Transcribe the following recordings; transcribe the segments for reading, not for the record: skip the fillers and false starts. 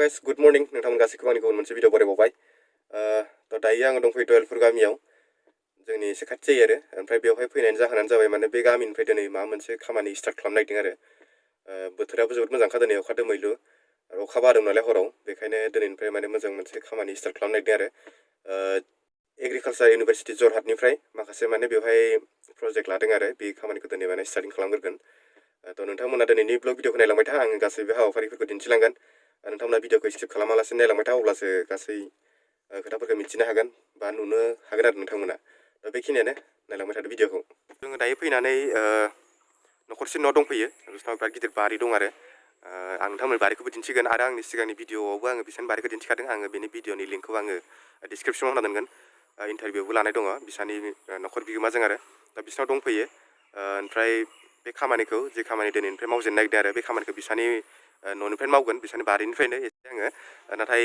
guys, good morning. नोंथांमोन गासैखौबो आंनि गुबुन मोनसे भिडिअ बरायबावबाय। दायो आङो दंफैयो दयालपुर गामियाव जोंनि एसे खाथि जायो आरो ओमफ्राय बेवहाय फैनायनि जाहोनानो जाबाय माने बे गामिनिफ्राय दिनै माबा मोनसे खामानि स्टार्ट खालामनो नागिरदों आरो बोथोराबो जोबोद मोजांखा दिनै अखा दोमैलु आरो अखा बादों नालाय हराव बेखायनो दिनैनिफ्राय माने मोजां मोनसे खामानि स्टार्ट खालामनो नागिरदों आरो एग्रिकालचार इउनिभारसिटि जरहाटनिफ्राय माखासे माने बेवहाय प्रजेक्ट लादों आरो बे खामानिखौ दिनै माने स्टार्टिं खालामग्रोगोन। नोंथांमोना दिनैनि ब्लग भिडिअखौ नायलांबाय था, आङो गासैबो हाबाफारिफोरखौ दिन्थिलांगोन। नोंथांमोना भिडिअखौ स्किप खालामालासे नायलांबाय था, अब्लासो गासै खोथाफोरखौ मिथिनो हागोन बा नुनो हागोन आरो नोंथांमोना। दा बेखिनियानो, नायलांबाय थादो भिडिअखौ। जोङो दायो फैनानै न'खरसे न' दंफैयो, बिसोरनाव बिराद गिदिर बारि दं आरो आं नोंथांमोन बारिखौबो दिन्थिगोन आरो आंनि सिगांनि भिडिअआवबो आङो बिसोरनि बारिखौ दिन्थिखादों। आङो बेनि भिडिअनि लिंकखौ आङो डिसक्रिपसनाव होना दोनगोन। इन्टारभिउबो लानाय दङ बिसानि न'खर बिगोमाजों आरो दा बिसोरनाव दंफैयो। ओमफ्राय बे खामानिखौ जे खामानि दिनैनिफ्राय मावजेननो नागिरदों आरो बे खामानिखौ बिसानि न'निफ्रायनो मावगोन, बिसानि बारिनिफ्रायनो एसे आङो नाथाय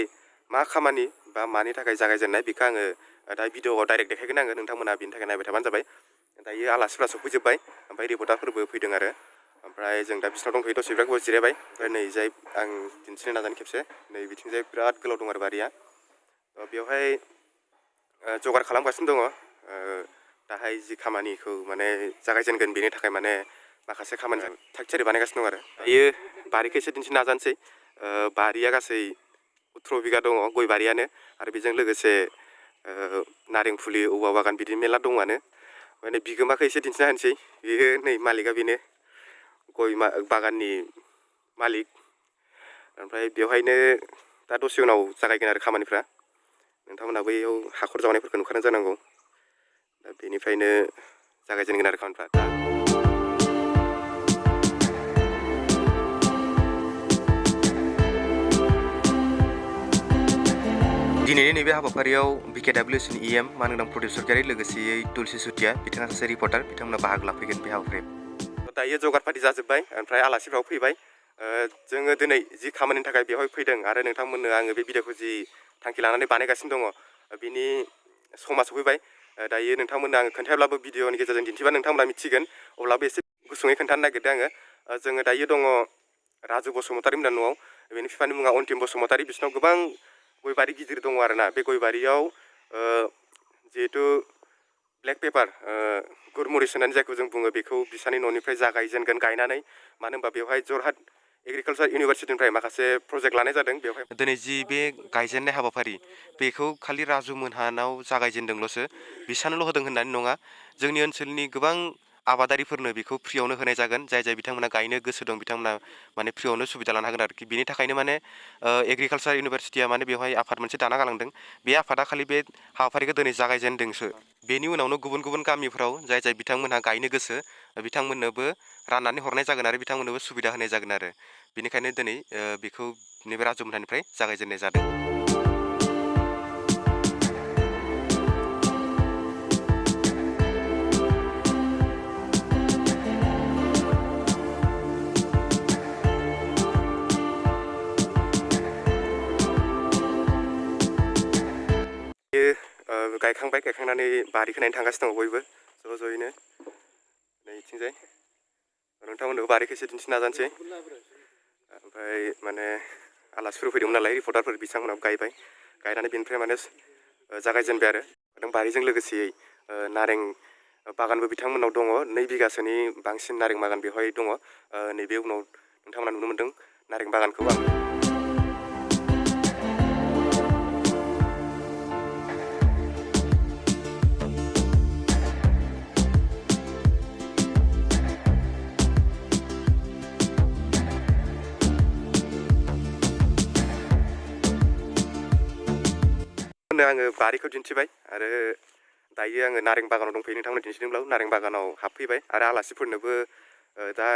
मा खामानि बा मानि थाखाय जागायजेननाय बेखौ आङो दा भिडिअआव डाइरेक्ट देखायगोन आङो, नोंथांमोना बिनि थाखाय नायबाय थाबानो जाबाय। दायो आलासिफ्रा सफैजोब्बाय, ओमफ्राय रिपर्टारफोरबो फैदों आरो ओमफ्राय जों दा बिसिनाव दंफैयो, दसे बिराद गोबाव जिरायबाय। ओमफ्राय नै जाय आं दिन्थिनो नाजानो खेबसे, नै बिथिंजाय बिराद गोलाव दं आरो बारिया। बेवहाय जगार खालामगासिनो दङ। दाहाय जि खामानिखौ माने जागायजेनगोन बेनि थाखाय माने माखासे खामानि थागथियारि बानायगासिनो दं आरो दायो बारिखौ एसे दिन्थिनो नाजानोसै। बारिया गासै 18 बिगा दङ, गय बारियानो, आरो बेजों लोगोसे नारें फुलि, औवा बागान बिदि मेरला दङआनो। माने बिगोमाखौ एसे दिन्थिना होनोसै। बेयो नै मालिकआ बेनो, गय बागाननि मालिक। ओमफ्राय बेवहायनो दा दसे उनाव जागायगोन आरो खामानिफ्रा। नोंथांमोना बैयाव हाखर जावनायफोरखौ नुखादों जानांगौ। दा बेनिफ्रायनो जागायजेनगोन आरो खामानिफ्रा। दिनैनि नैबे हाबाफारियाव BKWCनि EM मानगोनां प्रदीप सरगियारि, लोगोसेयै तुलसी सुतिया, बिथाङा सासे रिपर्टार, बिथांमोना बाहागो लाफैगोन बे हाबाफारियाव। दायो जगार पाति जाजोब्बाय, ओमफ्राय आलासिफ्राबो फैबाय। जोङो दिनै जि खामानिनि थाखाय बेवहाय फैदों आरो नोंथांमोननो आङो बे भिडिअखौ जि थांखि लानानै बानायगासिनो दङ, बिनि समा सफैबाय। दायो नोंथांमोननो आङो खोन्थायाब्लाबो भिडिअनि गेजेरजों दिन्थिबा नोंथांमोना मिथिगोन, अब्लाबो एसे गुसुङै खोन्थानो नागिरदों आङो। जोङो दायो दङ राजु बसुमतारी मोननि न'आव, बेनि बिफानि मुङा अन्तिम बसुमतारी। बिसोरनाव गोबां गय बारि गिदिर दङ आरोना। बे गय बारियाव जिहेथु ब्लेक पेपार, गुरमुरिस होननानै जायखौ जों बुङो, बेखौ बिसानि न'निफ्राय जागायजेनगोन गायनानै। मानो होनबा बेवहाय जरहाट एग्रिकालचार इउनिभारसिटिनिफ्राय माखासे प्रजेक्ट लानाय जादों। बेवहाय दिनै जि बे गायजेननाय हाबाफारि, बेखौ खालि राजु मोनहानाव जागायजेनदोंल'सो, बिसानोल' होदों होननानै नङा। जोंनि ओनसोलनि गोबां आबादारिफोरनो बेखौ फ्रियावनो होनाय जागोन। जाय बिथांमोना गायनो गोसो दं, बिथांमोना माने फ्रियावनो सुबिदा लानो हागोन आरोखि। बेनि थाखायनो माने एग्रिकालचार इउनिभारसिटिया माने बेवहाय आफाद मोनसे दाना गालांदों। बे आफादा खालि बे हाबाफारिखौ दिनै जागायजेनदोंसो। बेनि उनावनो गुबुन गुबुन गामिफ्राव जाय बिथांमोनहा गायनो गोसो, बिथांमोननोबो राननानै हरनाय जागोन आरो बिथांमोननोबो सुबिदा होनाय जागोन आरो। बेनिखायनो दिनै बेखौ नैबे राजु मोनहानिफ्राय जागायजेननाय जादों। गायखांबाय, गायखांनानै बारिखौ नायनो थांगासिनो दङ बयबो ज' ज'यैनो। नैथिंजाय नोंथांमोननोबो बारिखौ एसे दिन्थिनो नाजानोसै। ओमफ्राय माने आलासिफोर फैदोंमोन नालाय, रिपर्टारफोर, बिथांमोनाबो गायबाय। गायनानै बेनिफ्राय माने जागायजेनबाय आरो बारिजों लोगोसेयै नारें बागानबो बिथांमोननाव दङ। 2 बिगासोनि बांसिन नारें बागान बेवहाय दङ। नैबे उनाव नोंथांमोना नुनो मोन्दों नारें बागानखौ। आङो बारिखौ दिन्थिबाय आरो दायो आङो नारें बागानाव दंफैयो। नोंथांमोन दिन्थिदोंब्लाबो नारें बागानाव हाबफैबाय आरो आलासिफोरनोबो दा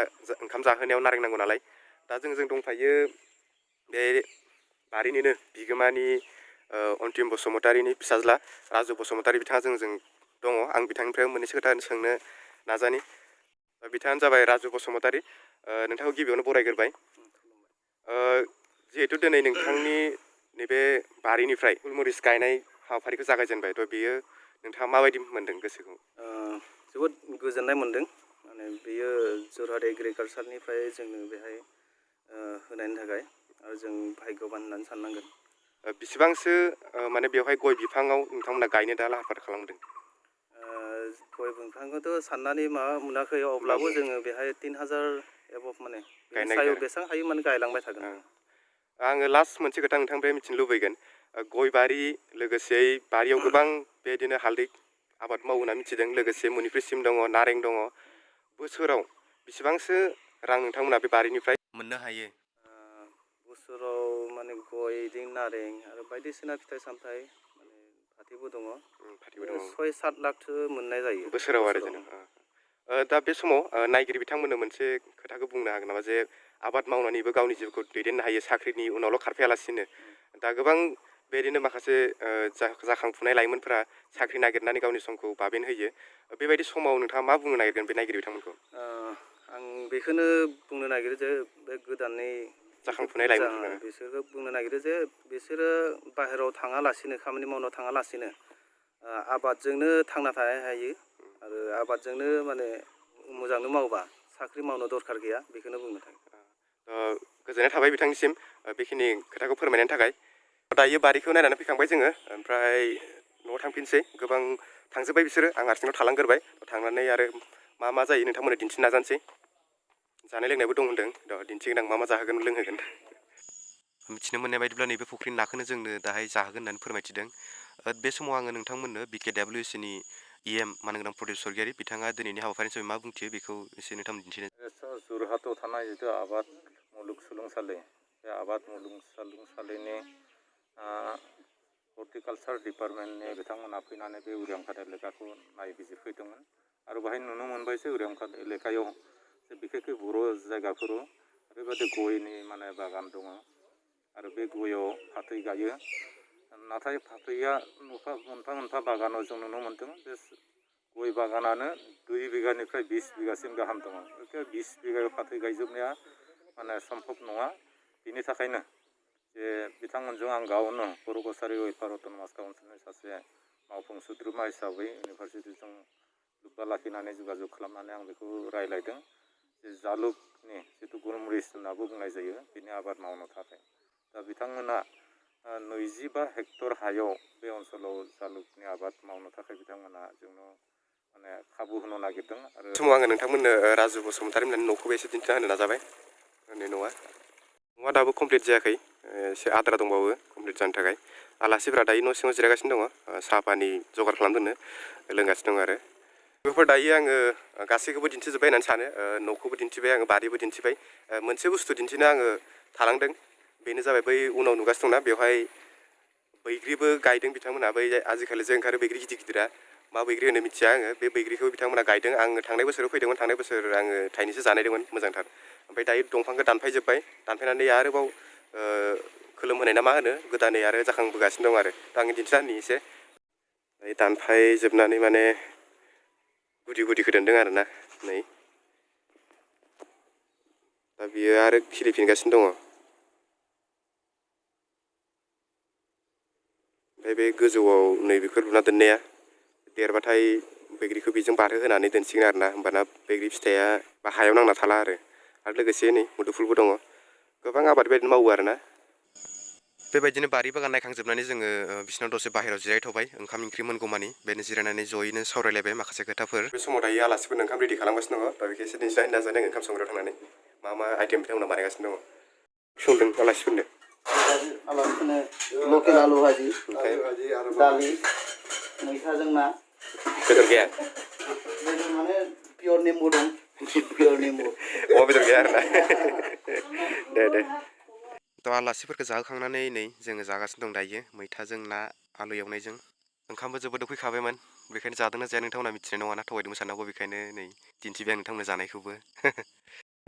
ओंखाम जाहोनायाव नारें नांगौ नालाय, दा जों दंफायो बे बारिनिनो बिगोमानि अन्तिम बसुमतारीनि फिसाज्ला राजु बसुमतारी, बिथाङा जोंजों दङ। आं बिथांनिफ्राय मोननैसो खोथा सोंनो नाजानि। बिथाङानो जाबाय राजु बसुमतारी। नोंथांखौ गिबियावनो बरायग्रोबाय। जिहेथु दिनै नोंथांनि नैबे बारिनिफ्राय गुलमरिस गायनाय हाबाफारिखौ जागायजेनबाय, बेयो नोंथाङा माबायदि मोन्दों गोसोखौ? जोबोद गोजोननाय मोन्दों। माने बेयो जरहाट एग्रिकालचारनिफ्राय जोंनो बेहाय होनायनि थाखाय आरो जों भाग्यबान होननानै साननांगोन। बेसेबांसो माने बेवहाय गय बिफाङाव नोंथांमोना गायनो दा लाहार फाहार खालामदों? गय बिफांखौथ' साननानै माबा मोनाखै, अब्लाबो जोङो बेहाय 3000 एबभ माने बेनि सायाव बेसेबां हायो माने गायलांबाय थागोन। आङो लास्ट मोनसे खोथा नोंथांनिफ्राय मिथिनो लुबैगोन। गय बारि लोगोसे बारियाव गोबां बेबायदिनो हालदै आबाद मावो होनना मिथिदों, लोगोसे मुनिफ्रि दङ, नारें दङ। बोसोराव बेसेबांसो रां नोंथांमोना बे बारिनिफ्राय मोननो हायो? बोसोराव माने गय, बिदिनो नारें आरो बायदिसिना फिथाइ सामथाइ माने फाथैबो दङ, 6-7 लाखसो मोननाय जायो बोसोराव आरो जेनेबा। दा बे समाव नायगिरि बिथांमोननो मोनसे खोथाखौ बुंनो हागोन नामा जे आबाद मावनानैबो गावनि जिउखौ दैदेननो हायो, साख्रिनि उनावल' खारफायालासिनो? दा गोबां बेबायदिनो माखासे जाखांफुनाय लाइमोनफोरा साख्रि नागिरनानै गावनि समखौ बाबेन होयो। बेबायदि समाव नोंथाङा मा बुंनो नागिरगोन बे नायगिरि बिथांमोनखौ? आं बेखौनो बुंनो नागिरो जे बे गोदानै जाखांफुनाय लाइमोनफोरा बिसोरखौ बुंनो नागिरो जे बिसोरो बाहेरायाव थाङालासिनो, खामानि मावनो थाङालासिनो आबादजोंनो थांना थानो हायो आरो आबादजोंनो माने मोजाङै मावबा साख्रि मावनो दरखार गैया, बेखौनो बुंनो थाङो। गोजोननाय थाबाय बिथांनिसिम बेखिनि खोथाखौ फोरमायनायनि थाखाय। दायो बारिखौ नायनानै फैखांबाय जोङो, ओमफ्राय न'आव थांफिनसै। गोबां थांजोब्बाय बिसोरो, आं हारसिंल' थालांग्रोबाय। थांनानै आरो मा जायो नोंथांमोननो दिन्थिनो नाजानोसै। जानाय लोंनायबो दं होनदों, दिन्थिगोन आं मा जाहोगोन लोंहोगोन। मिथिनो मोननाय बायदिब्ला नैबे फुख्रिनि नाखौनो जोंनो दाहाय जाहोगोन होननानै फोरमायथिदों। बे समाव आङो नोंथांमोननो BKWCनि EM मानगोनां प्रदीप स्वर्गियारी बिथाङा दिनैनि हाबाफारिनि सोमोन्दै मा बुंथियो बेखौ एसे नोंथांमोन दिन्थिनो। जरहाटआव थानाय जिथु आबाद मुलुगसोलोंसालि, बे आबाद मुलुगसोलोंसालिनि हर्टिकालसार डिपार्टमेन्टनि बिथांमोना फैनानै बे उरियामघाट एलेकाखौ नायबिजिरफैदोंमोन आरो बेहाय नुनो मोनबाय जे उरियामघाट एलेकायाव जे बिखेखै बर' जायगाफोराव ओरैबायदि गयनि माने बागान दङ आरो बे गयाव फाथै गायो। नाथाय फाथैया मोनफा मोनफा बागानाव जों नुनो मोन्दों जे गय बागानानो 2 बिगानिफ्राय 20 बिगासिम गाहाम दङ। 20 बिगायाव फाथै गायजोबनाया माने सम्भब नङा। बिनि थाखायनो जे बिथांमोनजों आं गावनो बर' कसारि वेलफेयार अट'नमास काउन्सिलनि सासे मावफुं सोद्रोमा हिसाबै इउनिभारसिटिजों लोब्बा लाखिनानै जगाजग खालामनानै आं बेखौ रायलायदों जे जालुकनि जिथु गुलमरिस होननाबो बुंनाय जायो, बिनि आबाद मावनो थाखाय। दा बिथांमोना 25 हेक्टर हायाव बे ओनसोलाव जालुकनि आबाद मावनो थाखाय बिथांमोना जोंनो माने खाबु होनो नागिरदों। आरो समाव आङो नोंथांमोननो राजु बसुमतारी होननानै न'खौबो एसे दिन्थिना होनो नाजाबाय। न'आ दाबो कमप्लिट जायाखै, एसे आद्रा दंबावो कमप्लिट जानो थाखाय। आलासिफोरा दायो न' सिङाव जिरायगासिनो दङ, साहा पानि जगार खालामदोंनो, लोंगासिनो दङ आरो। बेफोर दायो आङो गासैखौबो दिन्थिजोब्बाय होननानै सानो। न'खौबो दिन्थिबाय आङो, बारिबो दिन्थिबाय। मोनसे बुस्थु दिन्थिनो आङो थालांदों, बेनो जाबाय बै उनाव नुगासिनो दंना बेवहाय बैग्रिबो गायदों बिथांमोनहा। बै आजिखालि जे ओंखारो बैग्रि गिदिर गिदिरा, मा बैग्रि होनो मिथिया आङो। बे बैग्रिखौ बिथांमोना गायदों। आङो थांनाय बोसोराव फैदोंमोन, थांनाय बोसोर आङो थाइनैसो जानायदोंमोन, मोजांथार। ओमफ्राय दायो दंफांखौ दानफायजोब्बाय, दानफायनानै आरोबाव खोलोमहोनाय ना मा होनो, गोदानै आरो जाखांबोगासिनो दं आरो। दा आङो दिन्थिना होनि एसे। दानफायजोबनानै माने गुदिखौ दोन्दों आरो ना, नै दा बियो आरो खिलिफिनगासिनो दङ। ओमफ्राय बे गोजौआव नैबेखौ लुना दोननाया देरबाथाय बैग्रिखौ बेजों बारहोनानै दोनसिगोन आरो ना, होमबाना बैग्रि फिथाइया हायाव नांना थाला आरो लोगोसे नै मुदुफुलबो दङ। गोबां आबाद बेबायदिनो मावो आरो ना। बेबायदिनो बारि बागान नायखांजोबनानै जोङो बिसिनाव दसे बाहेरायाव जिरायथ'बाय, ओंखाम ओंख्रि मोनगौमानि। बेनो जिरायनानै जयैनो सावरायलायबाय माखासे खोथाफोर। बे समाव दायो आलासिफोरनो ओंखाम रेडि खालामगासिनो दङ। दा बेखौ एसे दिन्थिना होनो नाजादों ओंखाम संग्रायाव थांनानै मा आइटेम बिथांमोना बानायगासिनो दङ। संदों आलासिफोरनो लकेल आलु भाजि, दालि, मैथाजों ना। बेदर गैया? बेदर माने पियर नेमु दं, पियर नेमु। अमा बेदर गैया आरो ना? दे। थ' आलासिफोरखौ जाहोखांनानै नै जोङो जागासिनो दं दायो, मैथाजों ना, आलु एवनायजों। ओंखामबो जोबोद उखैखाबायमोन, बेखायनो जादोंना जाया नोंथांमोना मिथिनाय नङाना, थगायदोंबो साननांगौ। बेखायनो नै दिन्थिबाय आं नोंथांमोननो जानायखौबो।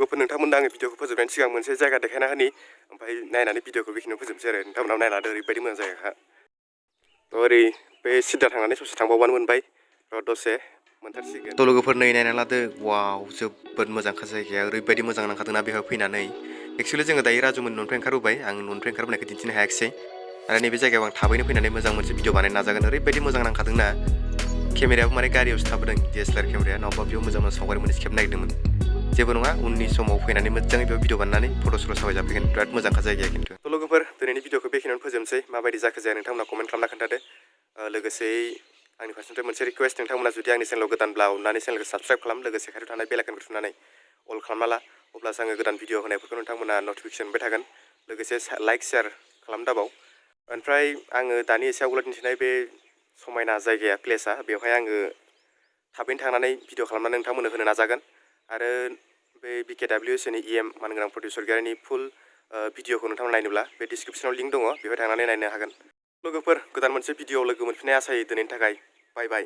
नोंथांमोननो आङो भिडिअखौ फोजोबनायनि सिगां मोनसे जायगा देखायना होनि, ओमफ्राय नायनानै भिडिअखौ बेखिनियाव फोजोबसै आरो। नोंथांमोनाव नायनानै ओरैबायदि मोजां जायगाखा। थ' ओरै बे सिदा थांनानै ससे थांबावबानो मोनबाय। र' दसे मोनथारसिगोन। थ' लोगोफोर नै नायना लादो, वाव जोबोद मोजांखा जायगाया, ओरैबायदि मोजां नांखादोंना बेवहाय फैनानै। एक्सुवेलि जोङो दायो राजुमोन न'निफ्राय ओंखारबोबाय, आं न'निफ्राय ओंखारबोनायखौ दिन्थिनो हायाखिसै। आरो नैबे जायगायाव आं थाबैनो फैनानै मोजां मोनसे भिडिअ बानायनो नाजागोन। ओरैबायदि मोजां नांखादोंना, केमेरायाबो माने गारियावसो थाबोदों, DSLR केमेराया, नङाबा बेयाव मोजां सावगारि मोनसे खेबनो नागिरदोंमोन। जेबो नङा उननि समाव फैनानै मोजाङै बेयाव भिडिअ बानायनानै फट' सट' साफाय जाफैगोन बिराद मोजांखा जायगाया खिन्थु थ' लोगोफोर दिनैनि भिडिअखौ बेखिनियावनो फोजोबनोसै माबायदि जाखो जाया नोंथांमोना कमेन्ट खालामना खोन्थादो लोगोसेयै आंनि फारसेनिफ्राय मोनसे रिक्वेस्ट नोंथांमोना जुदि आंनि चेनेलाव गोदानब्ला अननानै चेनेलखौ साबस्क्राइब खालाम लोगोसे खाथियाव थानाय बेल आइकनखौ थुनानै अल खालामना ला अब्लासो आङो गोदान भिडिअ होनायफोरखौ नोंथांमोना नटिफिकेसन मोनबाय थागोन लोगोसे लाइक शेयार खालाम दाबाव ओमफ्राय आङो दानि एसे आवगोलाव दिन्थिनाय बे समायना जायगाया प्लेसआ बेवहाय आङो थाबैनो थांनानै भिडिअ खालामनानै नोंथांमोननो होनो नाजागोन आरो बे BKWSनि EM मानगोनां प्रडिउसार गारिनि फुल भिडिअखौ नोंथांमोना नायनोब्ला बे डिसक्रिपसनाव लिंक दङ बेवहाय थांनानै नायनो हागोन लोगोफोर गोदान मोनसे भिडिअ लोगो मोनफिननाय आसायै दिनैनि थाखाय बाय बाय